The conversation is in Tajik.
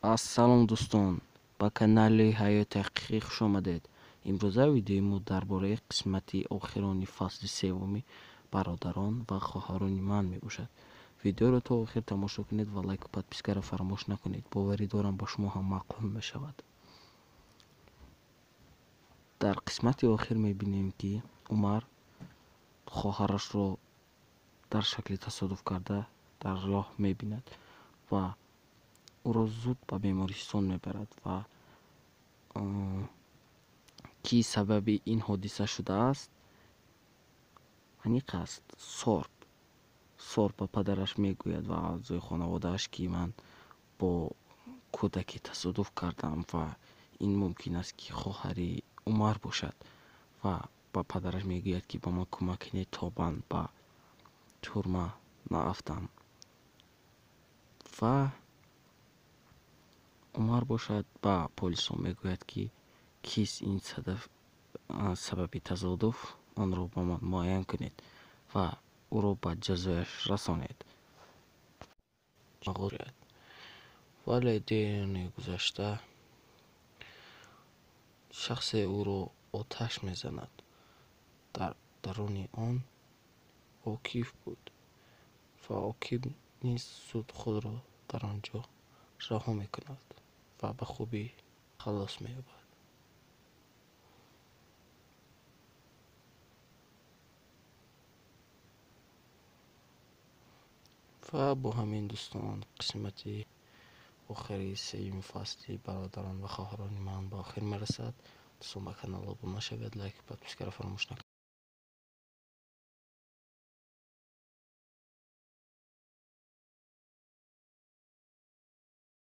Ассалом дӯстон, ба канали Ҳаёти ҳақиқӣ хуш омадед. Имрӯза видеои мо дар бораи қисмати охирони фасли севуми Бародарон ва хоҳарони ман мебошад. Видеоро то охир тамошо кунед ва лайку подпискаро фаромӯш накунед. Боварӣ дорам, ба шумо ҳам маъқул мешавад. Дар қисмати охир мебинем, ки Умар хоҳарашро дар шакли тасодуф карда дар роҳ мебинад ва ӯро зуд ба бемористон мебарад ва ки сабаби ин ҳодиса шудааст, аниқ аст: Сорб. Сорб ба падараш мегӯяд ва аъзои хонаводааш, ки ман бо кӯдаке тасодуф кардам ва ин мумкин аст, ки хоҳари Умар бошад, ва ба падараш мегӯяд, ки ба ман кӯмак кунед, то ман ба тюрьма наафтам. Ва Умар бошад, ба полисон мегӯяд, ки кист ин сабаби тасодуф, онро ба ман муайян кунед ва ӯро ба ҷазояш расонед. Вале дери гузашта шахсе ӯро оташ мезанад. Дар даруни он Окиф буд ва Окиф низ зуд худро дар он ҷо раҳо мекунад ва ба хубӣ халос меёбад. Ва бо ҳамин, дӯстон, қисмати охири сеюми фасли Бародарон ва хоҳарони ман ба охир мерасад. Дӯстон, ба канал обуна шавед, лайк, подпискаро фаромӯш накунед.